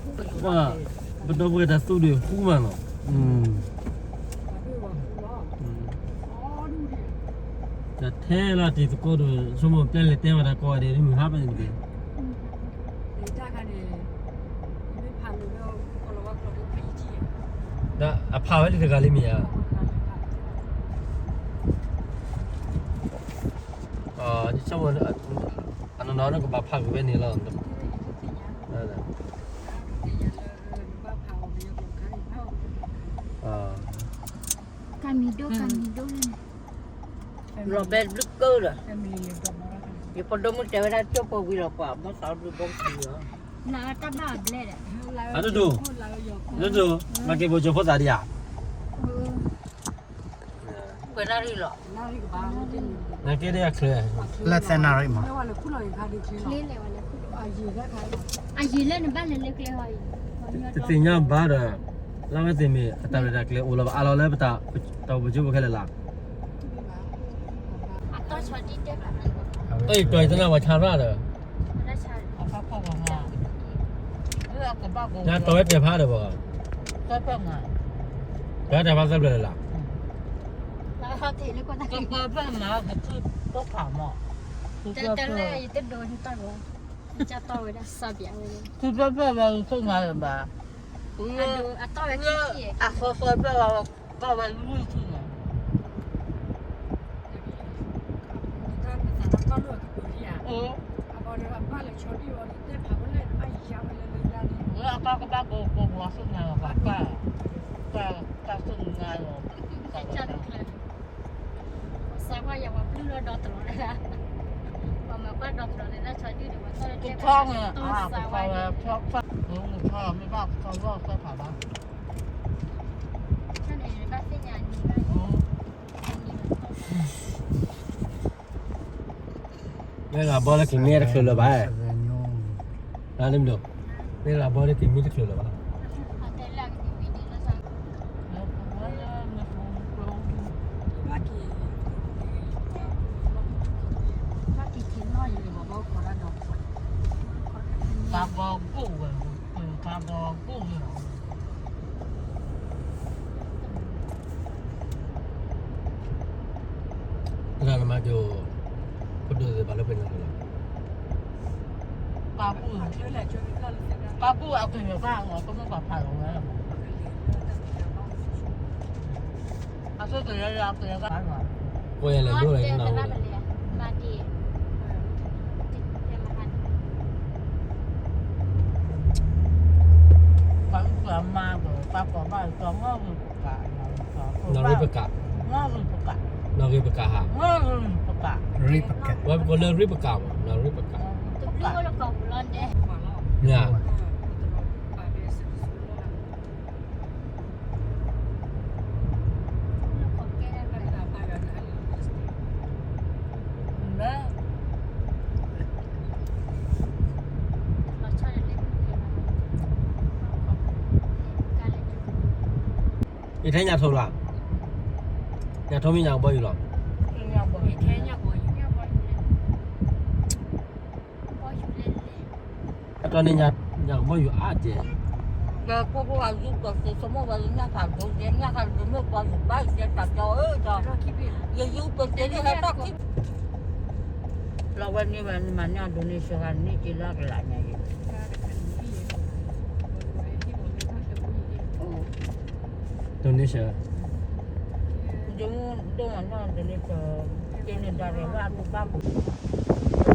ပှၤ ပဒီပုၢ်ဝဲၢ်တၢ်သူဒုးဃူမးနီၤ, တၢ်ထဲလီၤတံၤသကိးဒီး ဆိကမိၣ်ပျဲလဲၤတဲဝဲတၢ်ကိးဂၤဒဲး မုၢ်ဟါပန့ၣ်တက့ၢ်, ဒီးအဖးဝဲဒၣ်တဂၤလံမ့ၢ်ဧါ, ဆိကမိၣ် အနီၢ်နီၢ်နကဘၣ်ဖးကွံာ်ဝဲန့ၣ်လီၤ. ကၤမံၤဒိၣ် ကၤမံၤဒိၣ်န့ၣ် လီၤဘဲဘျုးကၢဒီး ယဖိဒိၣ်မုၣ်တဲဝဲဒၣ် ကၠိဖိဝံၤလီၤပှၤ ဘီၣ်သးဘျုးဘီၣ်ကံၤလီၤ, လၢတၢ်ဘၣ်အဘျဲၣ်ဒီး အဒိၣ်ဒိၣ်, အဒိၣ်ဒိၣ်, မၤက့ၤဘိကၠိဖိသၣ်ဒံးဧါ. ပှဲၤနၣ်ရံၣ်လီၤ, နကဲဒ်အချၢ, လၢသၢနၣ်ရံၣ်မး, အယံာ်လၢနဘၣ်လဲၤလၢကျဲဟီအံၤ, တသ့ၣ်ညါဘၣ်ဒီး လၢဝဲသ့ၣ်မ့ၢ်အတၢ်ရဲၣ်တၢ်ကျဲၤအိၣ်လီၤဘၣ် အလီၤလၢပတၢ် တၢ်အိၣ်ပူၤကၠိဖိခဲလၢာ်လၢ တၢ်အံၤပျီၢ်ယတနၢ်ပှၤဆါရၣ်ဒီး, တၢ်ဝဲတဲဖးဒီးဘၣ်, တၢ်ဖးသၢဖျၢၣ်လၢ်လၢ်, တၢ်ဖးမးကဖုၣ်ဖးမး, တၢ်လၢယတဒိးန့ၣ်တၢ်ဂီၤ, ဖုၣ်ဖးဖျၢၣ်ဝဲကဖုၣ်မးလၢၤဘၣ်, အသီသၢဖျၢၣ်လီၤ, ကီၢ်ဝဲလွံၢ်ထူၣ်န့ၣ် အကဘၣ်ကဘၣ်ကဘၣ်ကဘၣ်ဆူညါလီၤ, ပှၤကွၢ်ယၤပှၤပျုၢ်လီၤဒီတလီၤ, ပှၤမၤကွၢ်ဒီတလီၤန့ၣ် တၢ်ဆီဒုၣ်န့ၣ် ပှၤတီၢ်လၢကထီန့ၣ် ကထီမ့ၢ်ဘၣ်ကထီလီၢ်သၢဖးဘၣ်, န့ၣ်ဘၣ်သ့ၣ်ညါန့ၣ်ဘၣ် မ့ၢ်ဂၤဘီလၢက့ၤမ့ၢ်တချုးလၢၤဘၣ်, မ့ၢ်ဂၤဘီလၢက့ၤမ့ၢ်တချုးလၢၤဘၣ်, တၢ်ဘီဂိၢ်ဝဲ, တၢ်ဘီဂိၢ်ဝဲလီၤ. တၢ်နမၤက့ၤ, ဖိဒိၣ်သ့ၣ်တဖၣ်လၢပှဲၤန့ၣ်လီၤ, ပၢ်ပူၣ်အက့ၤလီၤဘၣ်လီၤ, ကမ့ၢ်ပှၤဖးလီၤဝဲလီၤ, အဆိကတၢၢ်လၢအက့ၤလီၤဘၣ်လီၤ, ကိးယၤလဲၤလိလီၤ, ပှၤအုၣ်ပှၤမါဒီး ပှၤကိးဘၣ်ကီး နီၢ်ရံၣ်ပကး, နီၢ်ရံၣ်ပကး, နီၢ်ရံၣ်ပကးဟး, နီၢ်ရံၣ်ပကး, ဝဲပကိးလၢရံၣ်ပကးမး, နီၢ်ရံၣ်ပကး, မ့ၢ်ဧါ. ယထဲညၣ်ထိးလီၤ, ညၣ်ထိးမ့ၢ်ညၣ်ကဘီယူၤလီၤ, အတီၢ်န့ၣ်ညၣ်ကဘီယူၤအါကဲ, ဒီးဖိဖိအယူၤပသ့ ဆိကမိၣ်ဝဲလၢညၣ်ဖးဒိၣ်ကဲ ညၣ်ဖးဒိၣ်မ့ၢ်ပှၤယူၤဘၣ်ကဲတၢ်ကၠီဧၢကၠီ, ယယူၤပသ့လၢဟဲထီၣ်ခံ လီၤဝဲန့ၢ်ဝဲမၤန့ၢ်အဒိးန့ၢ်ဆၢဂၤန့ၣ်က့ၤလၢအကလးညါယဲ, ဒိးန့ၢ်ဆၢ, ယမ့ၢ်ဒိၣ်မးန့ၢ်ဒိးန့ၢ်ဆၢ, က့ၤန့ၣ်ဒီးရဲၣ်ဝဲအဒိးဘၣ်ပူၤ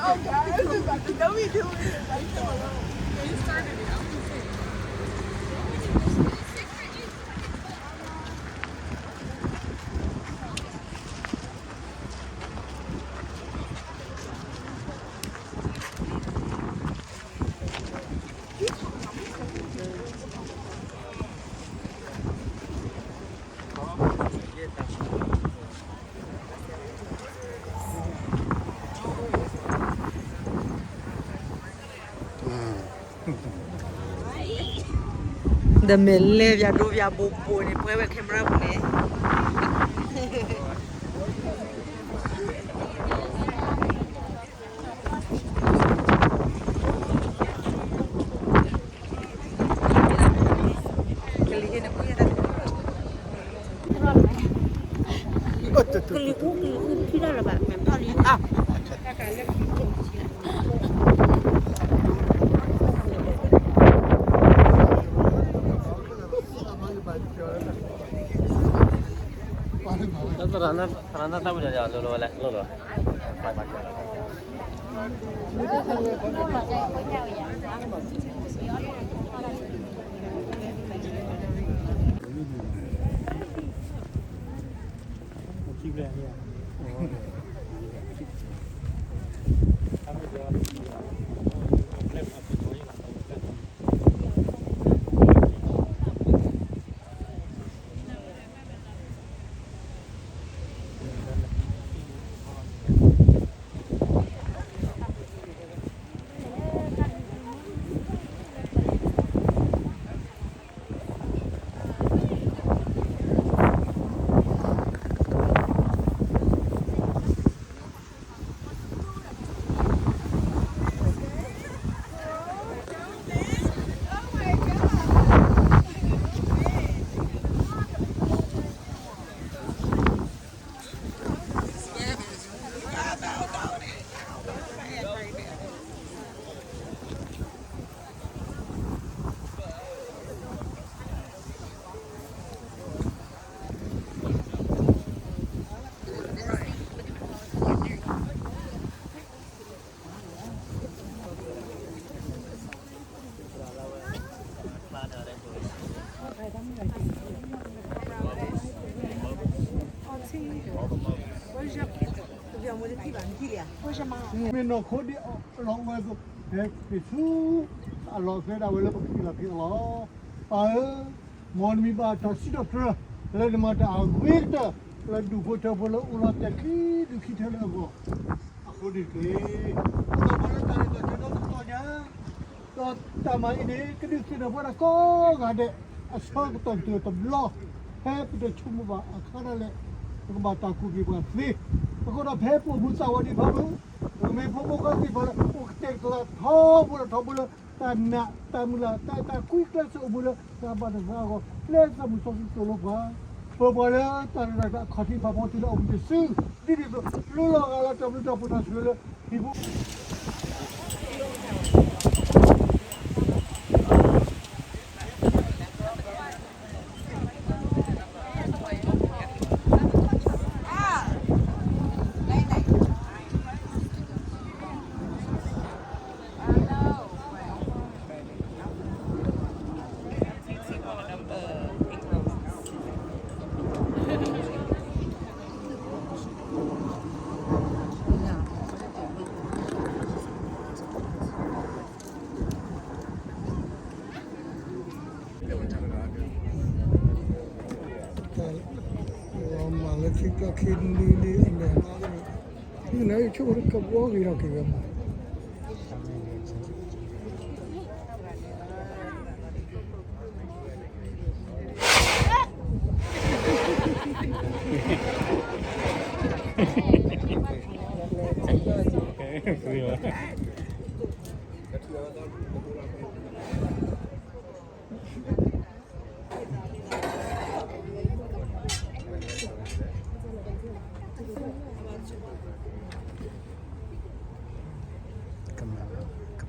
Oh, guys, we're about to go be doing it. ဒီးမဲာ်လဲၢ်ပၠးဒိပၠးဘိဘိန့ၣ် ပှဲၤဝဲ camera ပူၤန့ၣ် ကလံၤအူကလံၤအူထံၣ်တၢ်လၢၤဘၣ် မဲာ်ဖီၣ်လံ သရၣ်နၢ်တၢ်ဝံၤဒီး လိၤလိၤဝဲလဲၣ် လိၤလိၤ မ့ၢ်နီၢ်ခိဒ်အလီၢ်အိၣ်ဝဲအသိး, ဟဲက့ၤဆူအလီၢ်အကျဲဒၣ်ဝဲလၢပကဟ့ၣ်လီၤက့ၤအီၤလီၤ. ပၢ်ဧၢ, မ်နမံၤဘၣ်တၢ်စံးထီၣ်ပတြၢၤ လၢနမၤတၢ်အဂ့ၤကတၢၢ် လၢဒူၣ်ဖိထၢဖိလၢအိၣ်လီၤတဲာ်ခံဒူၣ်ခံထၢလၢအဂီၢ်, အဃိန့ၣ်တက့ၢ်, ပၢ်လၢတၢ်ရဲၣ်တၢ်ကျဲၤဒီတတီၤညါ ဒီးတၢ်မၤအံၤန့ၣ် ကဒုးသ့ၣ်နီၣ်ပှၤဒၣ်ကိးဂၤဒဲး အဆၢကတီၢ်ကတၢၢ်တဘျီ, ဖဲပတဆိကမိၣ်ဘၣ်အခါဒၣ်လဲာ် ပကဘၣ်တၢ်ကူၣ်က့ၤပှၤသ့, အဃိဒီးဖဲပအိၣ်မူသးဝးဒံးဖးမုၢ်, ပကမ့ၢ်ဖိမုၣ်ဃီသ့ၣ်တဖၣ်လၢ အိၣ်ကတဲာ်ကတီၤထီဘိလီၤထီဘိလၢ တၢ်နာ်တၢ်မုၢ်လၢ် တၢ်အဲၣ်တၢ်ကွံကျဲးစၢးအိၣ်မူလၢ တၢ်ဘၣ်တသးအဂီၢ် ပျဲသးမုၢ်စီဆှံသိၣ်လိပှၤ, ပၢၤပှၤလၢတၢ်ရဲၣ်တၢ်ကျဲၤအခီၣ်ထံးဖးဖီတုၤလၢအိၣ်မူတစု, ဒ်န့ၣ်အသိး လူလီၤဂာ်လီၤတၢ်ဘျုးတၢ်ဖှိၣ်တၢ်ဆိၣ်ဂ့ၤလၢ ဟံၣ်ဖိ မၤလၢခံကီၢ်ခံနွံလံအမဲာ်ညါန့ၣ်, ဒ်န့ၣ်ဆိကမိၣ်ကဘ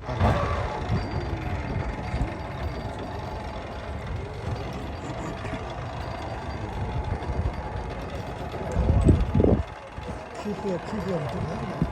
ှီဂ့ၤထီၣ်က့ၤဝဲမး.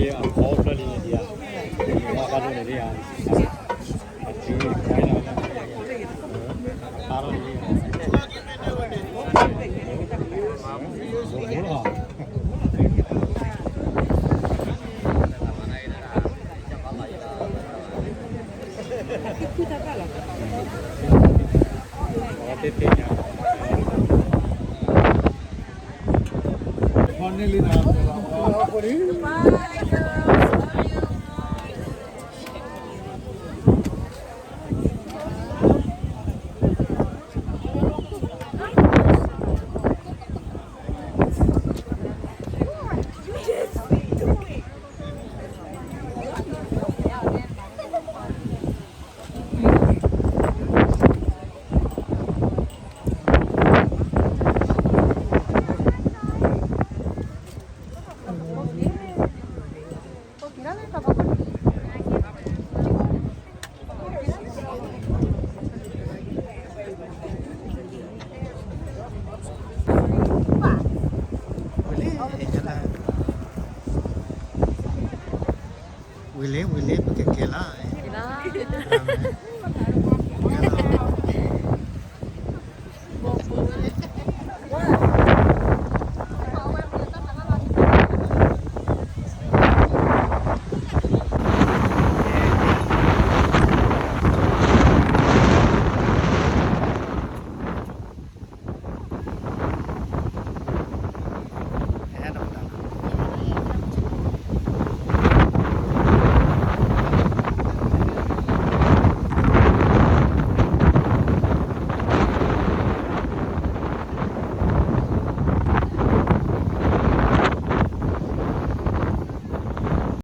အခီဖျိလံန့ၣ်ဒံးဧါ, မ့ၢ်ဘၣ်ဒိန့ၣ်ဒံးဧါ, အစုအပှဲၤလီၤ, အပၢ်လီၤန့ၣ်ဒံးဧါ, ဘိလီၤ, အဝဲသ့ၣ်သ့ၣ်ညါ ဝံၤလံ, ဝံၤလံ, ပကက့ၤလီၤ, လီၤ,